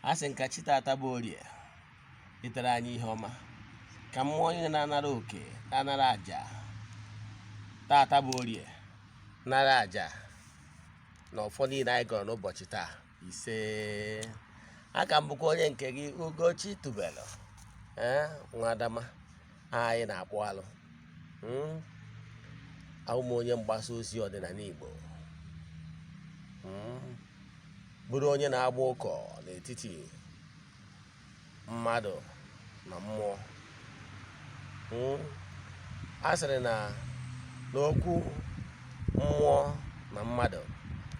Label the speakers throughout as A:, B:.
A: A sị nka chi tata bụ Orie wetara anyị ihe ọma, ka mmụọ niile na-anara oke, na-anara àjà tata bụ Orie, nara àjà na ọfọ niile anyị gọrọ n'ụbọchị taa. Ise. Aka m bụkwa onye nke gị, Ugochi Tubelu, ee, nwa Adama anyị na-akpụ alụ. Abụ m onye mgbasa ozi ọdịnala Igbo, bụrụ onye na-agba ụkọ n'etiti mmadụ na mmụọ. A sịrị na n'okwu mmụọ na mmadụ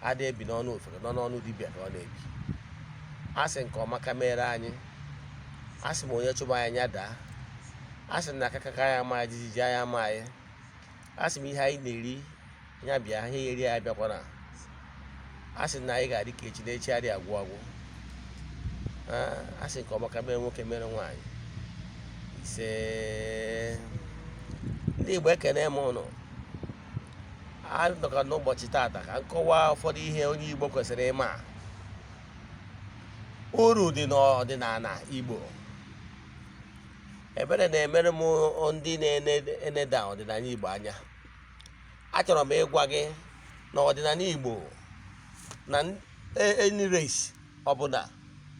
A: adị ebi n'ọnụ ofeke, nọ n'ọnụ dibịa ka ọ na-ebi. A sị nke ọma ka mere anyị. A sị m onye chụba anyị ya daa. A sị na akakaka ya ama anyị, jijiji anyị ama anyị. A sị m ihe anyị na-eri ya bịa, ihe ya eri ya bịakwana. A sị na anyị ga-adị ka echi, na echi adịghị agwụ agwụ. A sị nke ọma ka mere nwoke, mere nwaanyị. Ise. Ndị Igbo, ekene m ụnụ. A nọkọ n'ụbọchị tata ka m kọwaa ụfọdụ ihe onye Igbo kwesịrị ịma, uru dị n'ọdịnala Igbo. Ebere na-emere m ndị na-eneda ọdịnala Igbo anya. Achọrọ m ịgwa gị na ọdịnala Igbo na any race ọbụla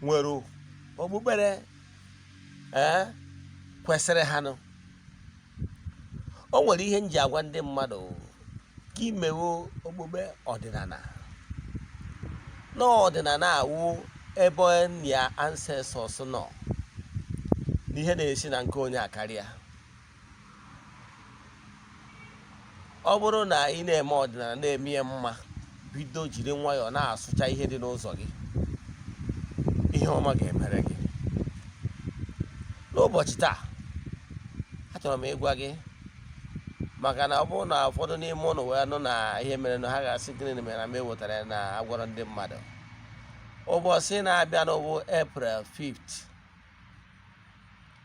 A: nwere okpukpere ee kwesịrị ha nụ. O nwere ihe m ji agwa ndị mmadụ ka imewo okpukpe ọdịnala, na ọdịnala awụ ebe ya ancestors nọ, na ihe na-esi na nke onye akarịa. Ọ bụrụ na ị na-eme ọdịnala, na-eme ya mma, bido jiri nwayọọ na-asụcha ihe dị n'ụzọ gị, ihe ọma ga-emere gị. N'ụbọchị taa, achọrọ m ịgwa gị, maka na ọ bụrụ na ụfọdụ n'ime ụnụ wee nụ na ihe mere na ha ga-asị, gịnị mere na m ewetara ya na agwọrọ ndị mmadụ? Ụbọchị na-abịa n'ụbụ April 5th,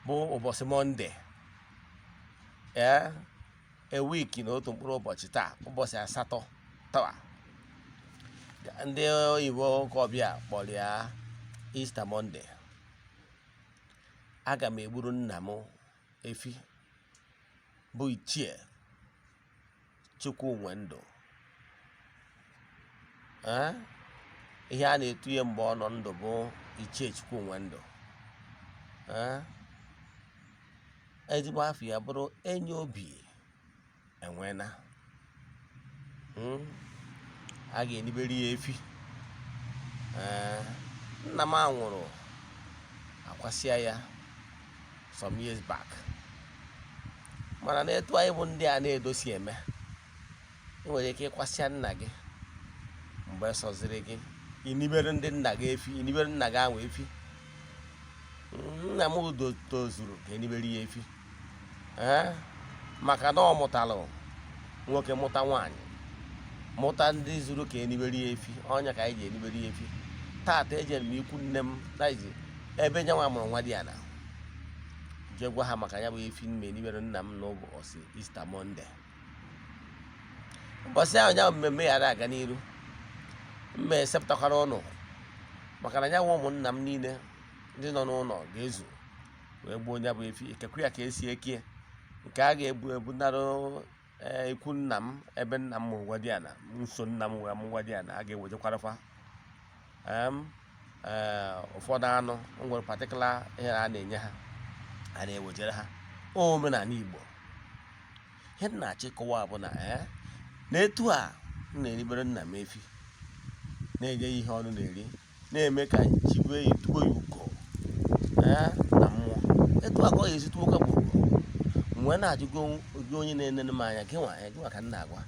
A: bụ ụbọchị Monday, ee, a week na otu mkpụrụ ụbọchị taa, ụbọchị 8 taa. Ndị oyibo ụka ọbịa kpọrọ ya Easter Monday. Aga m egburu nna m efi, bụ Ichie Chukwunwendụ. Ee, ihe a na-etu ya mgbe ọ nọ ndụ bụ Ichie Chukwunwendụ. Ee, ezigbo afọ ya bụrụ Enyi Obi Enwena. A ga-enibere ya efi. Ee, nna m a nwụrụ, akwasịa ya some years back, mana na etu anyị bụ ndị a na-edosi eme, ị nwere ike ịkwasịa nna gị, mgbe sọziri gị inibere ndị nna gị efi, inibere nna gị ahụ efi. Nna m tozuru ka enibere ya efi, ee, maka na ọ mụtalụ nwoke, mụta nwaanyị, mụta ndị zuru ka enibere ya efi. Ọnya ka anyị ji enibere ya efi taata. Ejere m ikwu nne m daizi ebe nyanwa mụrụ nwa dị ya na jee gwa ha maka ya bụ efi m enibere nna m n'ụbọchị Easter Monday. Ụbọchị ahụ ya bụ mmemme ya aga n'iru, mma esepụtakwara ụnụ, maka na ya nwe ụmụnna m niile ndị nọ n'ụlọ ga-ezu wee gbuo ya bụ efi, ekekwe ya ka esi ekie nke a ga-ebu ebu narụ ikwu nna m, ebe nna m mụrụ nwa dị ana nso nna m wee mụ nwa dị ana. A ga-ewejekwara fa ee ụfọdụ anụ nwere particular ihe a na-enye ha, a na-ewejere ha. Omenala Igbo, ihe m na-achọ ịkọwa bụ na ee, na etu a m na-eribere nna m efi, na-enye ya ihe ọnụ na-eri, na-eme ka nchibe ya tuo ya ugo, ee, na mmụọ, etu a ka ọ ga-esi tuo ka bụ ugo. M wee na-ajụ gị, onye na-enene m anya, gị nwa, gị nwa ka m na-agwa,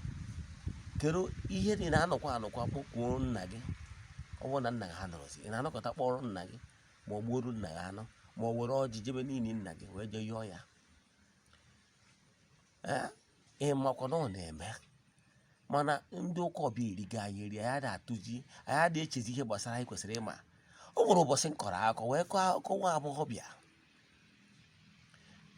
A: kedu ihe dị na-anọkwa anọkwa kpọkuo nna gị? Ọ bụrụ na nna gị ha nọrọzi, ị na-anọkọta kpọrọ nna gị, ma ọ gbuoro nna gị anụ, ma ọ were ọjị jebe niile nna gị wee jee yọọ ya? Ee, ị makwa na ọ na-eme, mana ndị ụka ọbịa erigo anyị eri. Anyị adị atụzi, anyị adị echezi ihe gbasara anyị kwesịrị ịma. O nwere ụbọchị m kọrọ akụkọ wee kọọ akụkọ nwa agbọghọbịa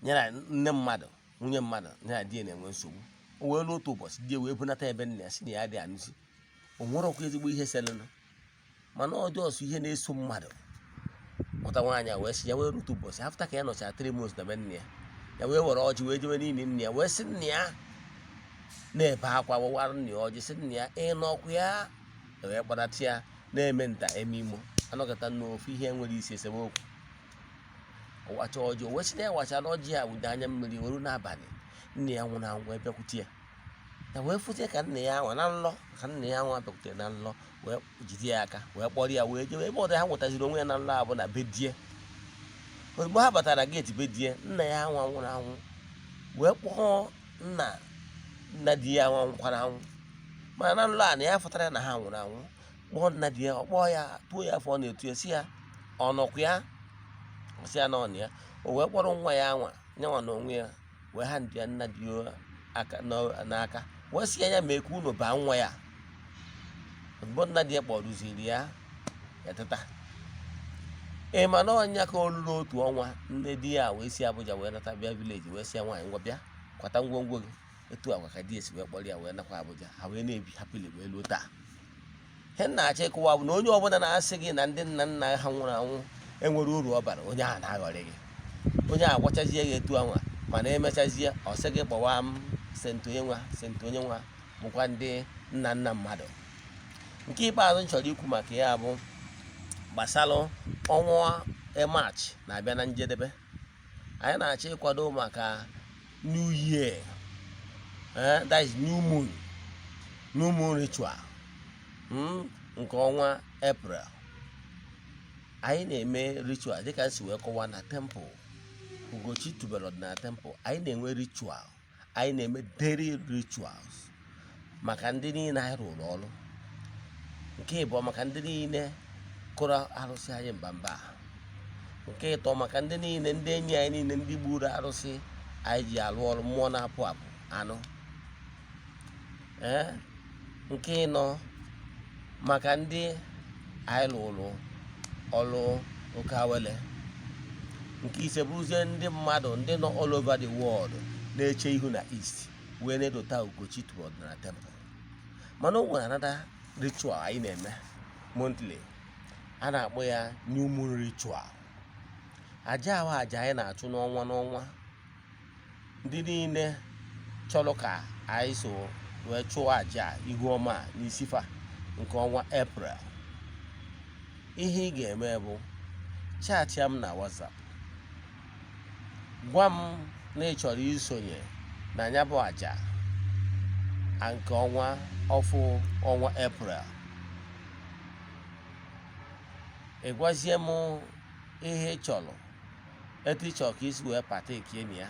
A: nyere nne mmadụ, nwunye mmadụ, ya na di ya na-enwe nsogbu. O wee ruo otu ụbọchị, di ya wee bunata ebe nna ya, si na ya dị anụzi. O nwerọkwa ezigbo ihe selụnụ, mana ọ dị ọsọ ihe na-eso mmadụ. Kpọta nwaanyị a wee sị ya wee rute ụbọchị after ka ya nọchara 3 months na be nne ya, ya wee were ọjị wee jewe n'ili nne ya, wee sị nne ya na-ebe akwa, wewara nne ya ọjị, sị nne ya ịnọkwu ya, wee kpọnata ya na-eme nta eme imo anọkọta n'ofu ihe nwere isi esemokwu. Ọwacha ọjị, o wee sị na ya wachara ọjị a wụde anya mmiri weru n'abalị. Nne ya nwụrụ anwụ wee bịakwute ya. Ya wee fụzie ka nne ya nwa na nlọ, ka nne ya nwa bịakwutere na nlọ, wee jide ya aka, wee kpọrọ ya wee jewe ebe ọdọ ha nwetaziri onwe ya na nlọ abụ na be die. Ozugbo ha batara gate be die, nna ya nwa nwụrụ anwụ wee kpọọ nna di ya nwa nwụkwara anwụ, mana na nlọ a na ya fụtara na ha nwụrụ anwụ, kpọọ nna di ya. Ọ kpọọ ya, tuo ya afọ, ọ na-etu ya, si ya ọ nọkwa ya? Ọ sị ya na ọ nọ ya. O wee kpọrọ nwa ya nwa nyanwa na onwe ya, wee ha ndị ya nna di ya aka n'aka, wee sị ya, ya mee ka unu baa nwa ya. Ozugbo nna di ya kpọrụziri ya, ya teta. Ị ma na ọnya ka o ruru otu ọnwa, nne di ya wee si Abuja wee nata bịa village, wee sị ya, "Nwaanyị, ngwa, bịa kwata ngwongwo gị." Etu agwa ka di ya si wee kpọrọ ya wee nakwa Abuja, ha wee na-ebi happily wee luo taa. Ihe m na-achọ ịkụwa bụ na onye ọbụla na-asị gị na ndị nna nna ha nwụrụ anwụ enwere uru ọ bara, onye ahụ na-aghọrị gị. Onye ahụ agwachazie gị etu anwa, mana emechazie, ọ sị gị kpọwa m saint onye nwa, saint onye nwa bụkwa ndị nna nna mmadụ. Nke ikpeazụ m chọrọ ikwu maka ya bụ gbasalụ ọnwa March na-abịa na njedebe. Anyị na-achọ ịkwado maka New Year, that is new moon ritual nke ọnwa April. Anyị na-eme ritual dịka m si wee kọwaa na temple Ugochi Tubelu Ọdịnala Temple. Anyị na-enwe ritual, anyị na-eme daily rituals maka ndị niile anyị rụrụ ọrụ. Nke ịbụọ, maka ndị niile kụrụ arụsị anyị mbamba. Nke ịtọ, maka ndị niile, ndị enyi anyị niile, ndị gburu arụsị anyị ji alụ ọrụ mmụọ na-apụ apụ anụ. Ee, nke ịnọ, maka ndị anyị lụrụ ọrụ oke awele. Nke ise bụrụzie ndị mmadụ ndị nọ all over the world na-eche ihu na east wee na-edota Ugochi Tubelu Ọdịnala Temple. Mana o nwere another ritual anyị na-eme monthly, a na-akpọ ya new moon ritual. Aja ahụ, aja anyị na-achụ n'ọnwa n'ọnwa, ndị niile chọrọ ka anyị so wee chụọ aja ihu ọma a n'isi fa nke ọnwa April, ihe ị ga-eme bụ chatịa m na WhatsApp, gwa m na ị chọrọ isonye na ya bụ aja nke ọnwa ọfụ, ọnwa April. Ị gwazie m ihe ị chọrọ, etu ị chọrọ ka isi wee partake na ya.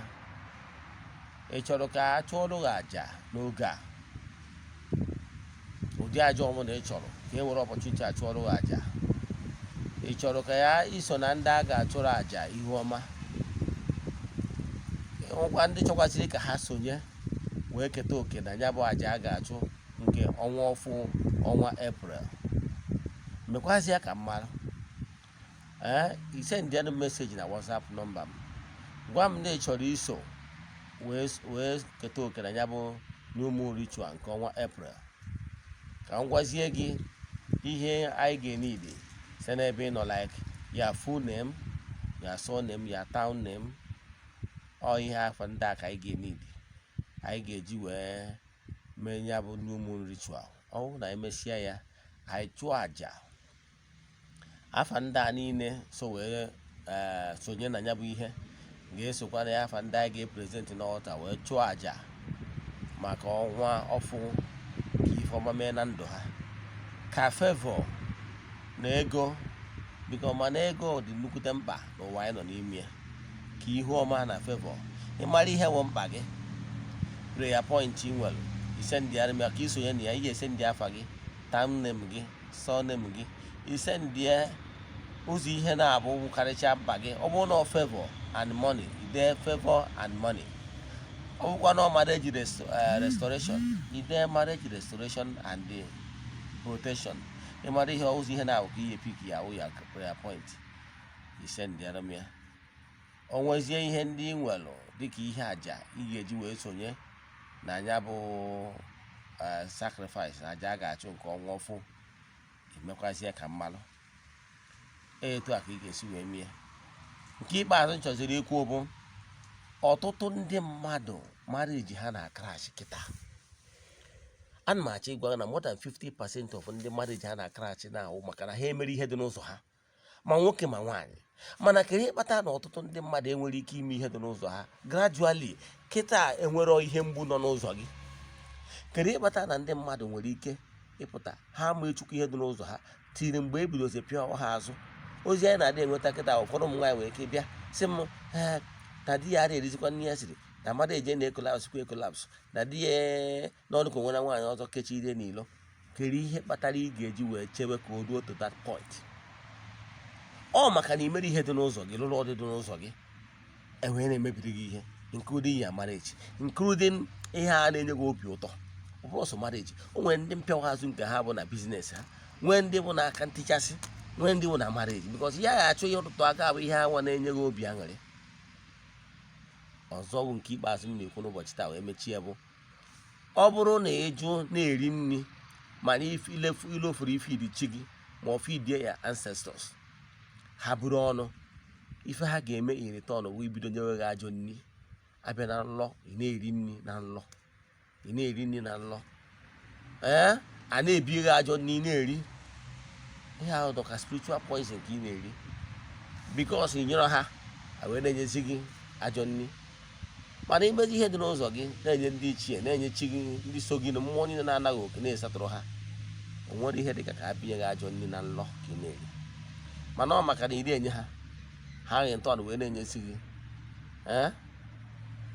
A: Ị chọrọ ka a chụọrọ gị aja n'oge a, ụdị aja ọbụla ị chọrọ ka e were opportunity achụọrọ gị aja. Ị chọrọ ka ya iso na ndị a ga-achụrụ aja ihu ọma. Nwekwa ndị chọkwasịrị ka ha sonye wee keta oke na ya bụ aja a ga-achụ nke ọnwa ọfụ, ọnwa April, mekwazịa ka m mara. Ee, i sendịanụ message na WhatsApp nọmba m, gwa m na ị chọrọ iso wee keta oke na ya bụ new moon ritual nke ọnwa April, ka m gwazie gị ihe anyị ga-enidi site n'ebe ị nọ, like ya full name, ya surname, ya town name. Ọ ihe afọ ndị a ka anyị ga-enidi, anyị ga-eji wee mee ya bụ new moon ritual. Ọ bụrụ na emesịa ya, anyị chụọ àjà afa ndị a niile so wee sonye na ya bụ ihe ga-esokwa na ya, afa ndị anyị ga-e present n'altar wee chụọ àjà maka ọnwa ọfụ, ka ife ọma mee na ndụ ha, ka favor na ego biko. Mana ego dị nnukwute mkpa n'ụwa anyị nọ n'ime ya, ka ihu ọma na favor. Ịmara ihe bụ mkpa gị, prayer point ị nwere, i sendịara m ya ka isonye na ya. Ị ga-e send afa gị, town name gị, surname gị, i sendie ụzọ ihe na-abụ karịcha mkpa gị. Ọ bụrụ na ọ favor and money, ide favor and money. Ọ bụkwa na marriage restoration, ide marriage restoration and the protection. Ịmara ihe ụzọ ihe na-abụ ka ihe pick ya wụ ya prayer point, i sendịara m ya. O nwezie ihe ndị ị nwelụ dịka ihe àjà ị ga-eji wee sonye na ya bụ sacrifice na aja a ga-achụ nke ọnwa ọfụ, emekwazie ka mmalụ. Etu a ka ị ga-esi wee mie. Nke ikpeazụ m chọziri ikwu bụ, ọtụtụ ndị mmadụ marriage ha na crash kịta. Ana m achọ ịgwa gị na more than 50% of ndị marriage ha na crash na-awụ maka na ha emere ihe dị n'ụzọ ha, ma nwoke ma nwaanyị. Mana kedu ihe kpatara na ọtụtụ ndị mmadụ enwere ike ime ihe dị n'ụzọ ha gradually kịta? Enwero ihe mgbu nọ n'ụzọ gị? Kedu ihe kpatara na ndị mmadụ nwere ike ịpụta ha ma echukwu ihe dị n'ụzọ ha tiri mgbe e bidozi pịa ha azụ? Ozi anyị na-adị enweta kịta, ụfọdụ ụmụ nwaanyị nwere ike bịa sị m, ee, na di ya adịghị erizikwa nne ya siri, na mmadụ eje na-ecollapse kwa ecollapse, na di ya n'ọnụ ka onwe na nwaanyị ọzọ kechie n'ilo. Kedu ihe kpatara ị ga-eji wee chebe ka o ruo to that point? Ọ maka na imere ihe dị n'ụzọ gị, lụrụ ọdị dị n'ụzọ gị, enwere na-emebiri gị ihe, including ya marriage, including ihe a na-enye gị obi ụtọ. Ọ bụrụ sọ marriage, o nwere ndị mpịawa azụ nke ha bụ na business ha, nwee ndị bụ n'aka ntichasị, nwee ndị bụ na marriage, because ya ga-achọ ihe ụtụtụ aka bụ ihe anwa na-enye gị obi aṅụrị. Ọzọ bụ nke ikpeazụ m na-ekwu n'ụbọchị taa wee mechie bụ, ọ bụrụ na ịjụ na-eri nri mana ilofuru ifeedi chi gị ma ọ feedie ya ancestors, ha buru ọnụ, ife ha ga-eme in return bụ ibido nyewe gị ajọ nri. Abịa na nlọ, ị na-eri nri na nlọ, ị na-eri nri na nlọ, ee, a na-ebi gị ajọ nri ị na-eri. Ihe ahụ dọka spiritual poison ka ị na-eri, because ị nyere ha, a wee na-enyezi gị ajọ nri. Mana imezi ihe dị n'ụzọ gị, na-enye ndị ichie, na-enye chi gị, ndị so gị na mmụọ niile na-anaghị oke, na-esatụrụ ha, o nwere ihe dịka ka ha binye gị ajọ nri na nlọ ka ị na-eri. Mana ọ maka na ị na-enye ha, ha ghe ntọala wee na-enyezi gị. Ee,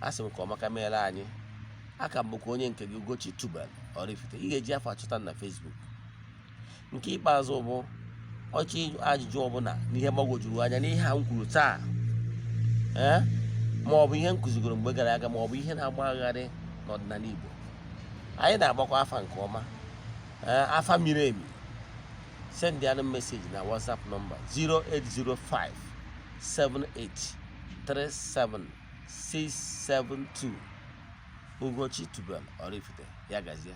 A: a sị m ka ọmaka meere anyị. Aka m bụkwa onye nke gị, Ugochi Tubel Oraifite. Ị ga-eji afọ achọta m na Facebook. Nke ikpeazụ bụ, ọchị ajụjụ ọbụla n'ihe gbagwojuru anya n'ihe a m kwuru taa, ee, ma ọ bụ ihe m kụzigoro mgbe gara aga, ma ọ bụ ihe na-agba agharị n'ọdịnala Igbo, anyị na-agbakwa afa nke ọma, ee, afa miri emi. Send anụ message na WhatsApp nọmba 0805 78 37 672. Ugochi Tubel Oraifite. Ya gazie.